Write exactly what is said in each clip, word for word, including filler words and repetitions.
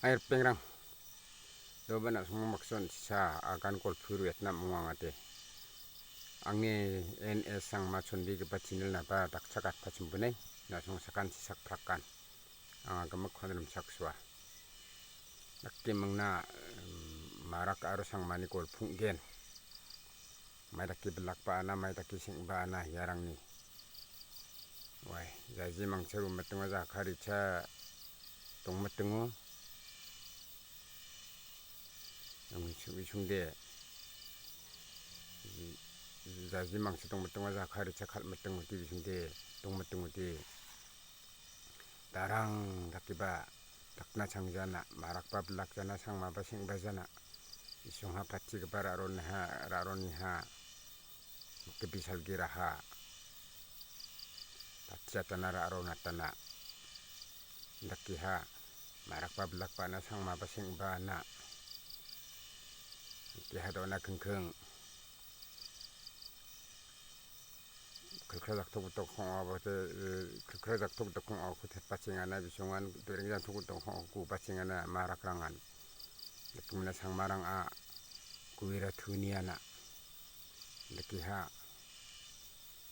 Air pengrang. Doba na·songmang bakson sisa agan golpu ruetna mongangate. Angni N S Sangma chonbegipa channel-naba dakchakatpachimbonai. Na·song sakan sisak prakan. Anga gimik konrimsak sua. Dake mingna, em, Marak aro Sangmani golpung gen. Mai dake bilakba ana, mai dake seng·ba ana iarangni. Wai, jaji mangcha rumitingo jakaricha dongmitingo. Bisung-, bisungde. Jaji mangcha dongmitingo jakaricha kal·mitingode bisungde, dongmitingode. Darang dakeba dakna changjana, Marakba bilakjana, Sangmaba seng·bajana. Bisongha patigipa ra·roniha, ra·roniha, mikebi salgiraha, patiatana ra·ronatana. Dakeha, Marakba bilakba ana, Sangmaba seng·ba ana. Dakeha dona kingking. Kilkra jaktok bitok ong·a, eh, kilkra jaktok bitok ong·a, ko tetpachengana, bisongan, bereng jaktok bitok ong·a, ko bachengana, Marakrangan. Dakemina Sangmarang a, kuera tuniana. Dakeha,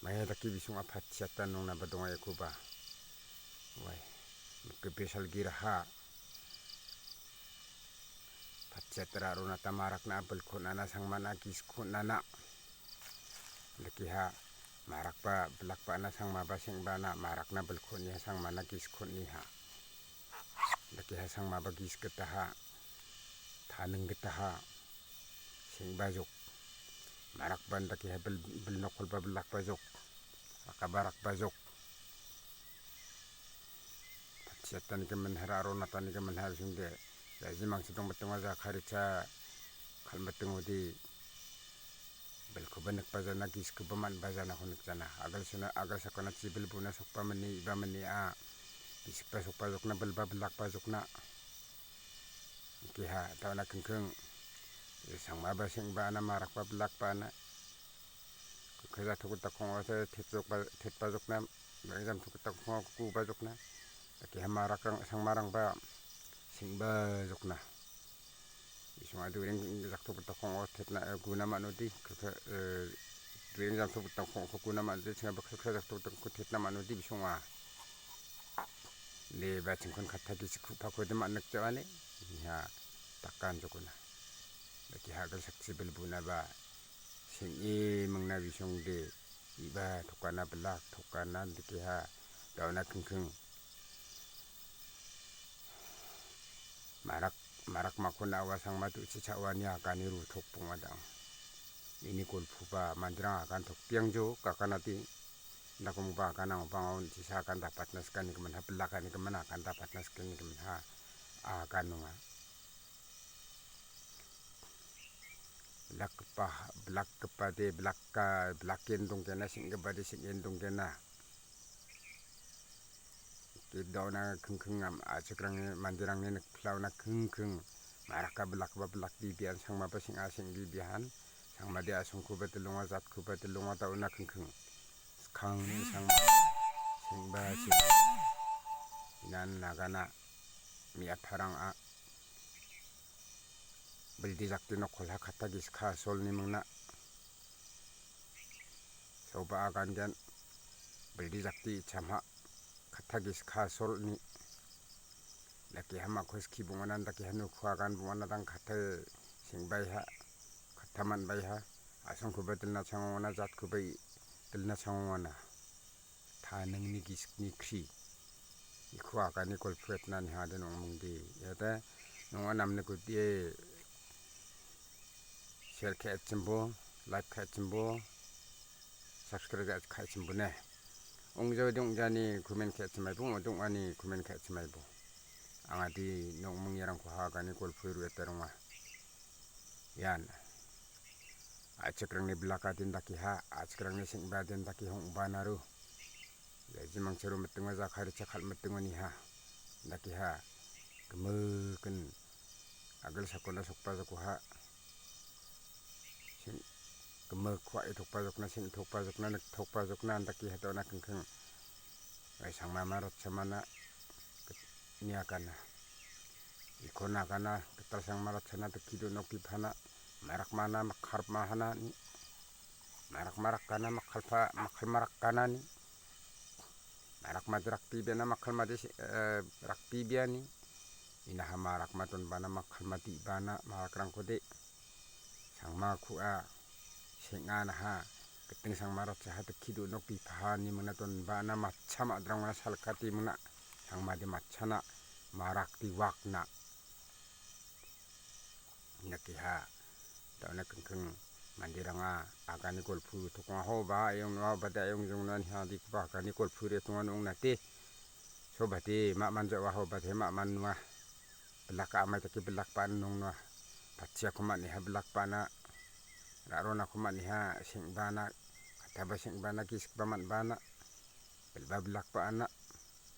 maya dake bisong a patiata nongnaba donga ikoba. Wai, mikebi salgiraha. Patiatara ronata Marakna bilkon·ana, Sangmana giskon·ana. Dakeha Marakba bilakba ana, Sangmaba seng·ba ana, Marakna bilkon·iha, Sangmana giskon·iha. Dakeha Sangmaba gisgitaha, taninggitaha, seng·bajok. Marakban dakeha bil-, bilnokolba bilakbajok. Rakaba rakbajok. Patiatani kemenhara aro natani kemenhara sungde. Jaji mangsa dongbatonga jakaricha kalbatingodi. Bilkoba nikbajana, giskoba man·bajanako nikjana. Agal sona, agal sakona chibil bona sokba mani, iba mani a. Gisikba sokba jokna, bilba bilakba jokna. Keha, tauna kengkeng. Sangmaba sengba ana, Marakba bilakba ana. Keja tokota kongo se thetjokba, thetba jokna, Marakjam tokota kongo kuba jokna. Keha Marakrang, Sangmarangba sengba jokna. Bisonga during jaktok bitokong o tetna, eh, guna manodi, kaka, eh, during jaktok bitokong ko guna manodi, singa bakal kaka jaktok bitokong tetna manodi bisonga. Le ba chingkon kata gisik kupa kode manik jawani, niha takan jokona. Lagi hagal saksi belbuna ba, sing e mangna bisong de, iba tokana belak, tokana dekeha, dauna kengkeng. Marak, marak makona awa sangma tu chicha awani agani rutok punga dang. Ini golpuba mandirang akan tok piang jo kakana ti. Nakomba akan ang bangaun chicha akan dapat naskan ni kemenha, belak ani kemenha akan dapat naskan ni kemenha. Akan nunga. Belak kepa, belak kepa de, belak ka, belak endong kena, sing kepa de, sing endong kena. Kidona kengkeng am, achikrangni mandirangni nikplauna kengkeng. Maraka belakba belak bibian, sangmaba sing asing bibihan. Sangmade asongkoba delonga, jatkoba delonga, dauna kengkeng. Skangni sangma, singba sing. Inan nagana, miaparang a. Bildi jakti nokolha kata giska solni mangna. Soba agan gen bildi jakti chamha kata giska solni. Dake hama koski bungana dake hanu kuagan bungana dang kata singbaiha, kata manbaiha. Asongkoba dilna changona, jatkoba i-, dilna changona. Taningni gisikni kri. Iko agani golpretna nihade nongmingdi. Yate nonga namne kudie share ka·echimbo, like ka·echimbo, subscribe ka·echimbo ne. Ongjawde ongjani comment ka·echimaibo, ongode ong·ani comment ka·echimaibo. Angadi nongming erangko hagani golpoi ruete ronga. Ian. Achikrangni bilaka din dakeha, achikrangni sengba din dake hongba naru. Jajimangcharo mitingo jakari chakal mitingo niha. Dakeha, gemikin agil sakona sokpa jokoha. Sing-, gemik kwa itokpa jokna, sing itokpa jokna, nik tokpa jokna, andakeha dona kengkeng. Ai sangmama ratsamana, niakana. Iko Kona gana, gital sangmara chana dikki do nokpipana, marak mana makharma hanani, marak marak gana makhalpa, makhal marak ganani, marak madi rakpi biana makhal madi, eh, rakpi biani, inaha marak madon bana makhal madi bana marak rangkode, sangma kua, senganaha, giting sangmara chaha dikki do nokpipahani mona don bana matcha madrangona salkati mona, sangmadi matchana, marak di wakna. Nakiha, dauna kengkeng manderanga agani golpu tokongaho ba ayong noa bade ayong jong noa niha dikuba agani golpu re tonga nong nate. So bade ma manjawa ho bade ma man noa. Belak amai taki belak pa nong noa. Pachiako maniha belak pa na. Rarona ko maniha seng bana. Kataba seng bana kisik ba man bana. Belba belak pa ana.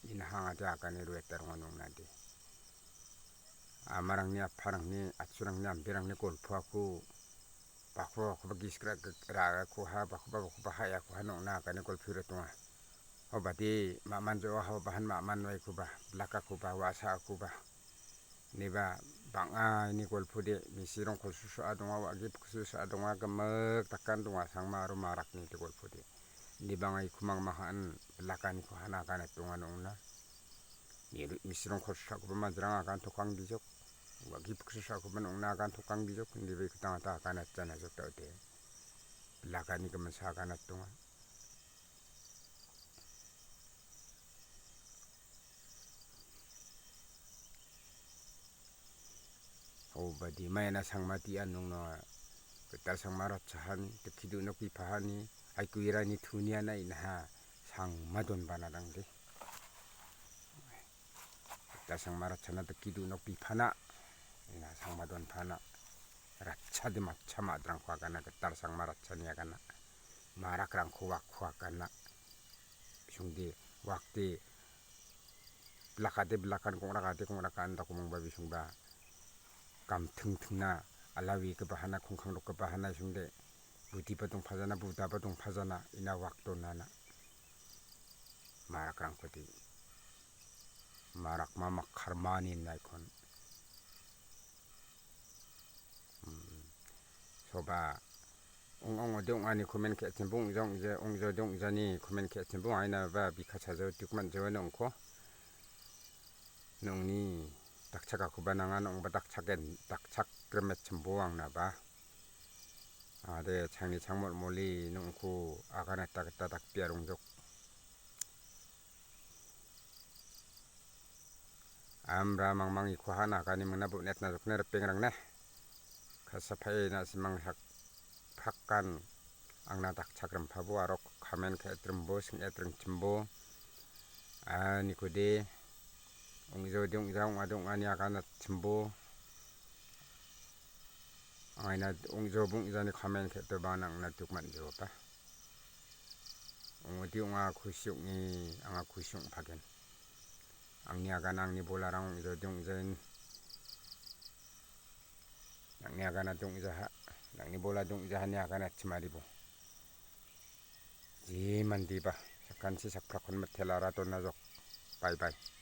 Ina hanga te agani ruet tarunga nong nate. Amarangni, apparangni, atsurangni, ambirangni golpoako, bakoba, bakoba gisik ra-, ra-, rakoha, bakoba, bakoba haiakoha nong·na agani golpoe rotonga. Obade, ma·man jo·a, habahan ma·man waikoba, blakakoba, wa·saakoba. Ineba bang·a ini golpode, misirong kolsusoa donga, wa·gi poksusoa donga, gimik dakan donga, sangma aro marakni te golpode. Ineba anga ikumang mahaan, blakaniko hana agana donga nong·na. Miru-, misrong kolsakoba manjrang agan tokang bijok. Wa·gi poksakoba nong·na agan tokang bijok. Indiba ikutang ata agan atjana jok ta·ode. Blakani giminsa agan atonga. Obade maina sangmati anungno gital sangma ratchahani, dikki do·nok bipahani, aikuirani tuniana inaha sangma donbana dangde. Gital sangma ratchana dikki do·nok bipana, ina sangma donpana. Ratchade matcha madrangko agana, gital sangma ratchani agana. Marakrangko wakko agana. Bisongde wakde blakade blakan, kongragade kongrakan, dakomangba bisongba gamting tingna, alawi kebahana, kongkang dok kebahana bisongde, budiba dongpajana, budaba dongpajana, ina wakdonana. Marakrangkode. Marakma makharmani naikon. Hmm. Soba. Ong, ong, ong·ode ong·ani komen ke·chimbo ong·ja, ong·ja, ong·ja, ong·jani komen ke·chimbo aina ba bika chajo tuk man·jawa nongko. Nongni dakchakakoba nanga nongba dakchaken, dakchak grimet chimbo angnaba. Ade changni changmol moli nongko aganata gita dakbia rongjok. Amra mangmang iko hana kani mangna bu net na jokne ripeng rangne. Kasapai na simang hak, hakan angna dakchak rimpabo arok kamen ka etrimbo sing etring chimbo. Ani kode ongjo de ongja ong ade ong ani agan chimbo. Angaina ongjo bung jani kamen ka etba nangna duk man jo pa. Ong·ode ong·a kusi ong·e, anga kusi ong·pagen. Angni agana angni bolarang ong·jode ong·jain. Nangni agana dongjaha, nangni bola dongjahani agana chimaribo. Je mandiba, sakansi sakprakon mitelara dona jok. Bye bye.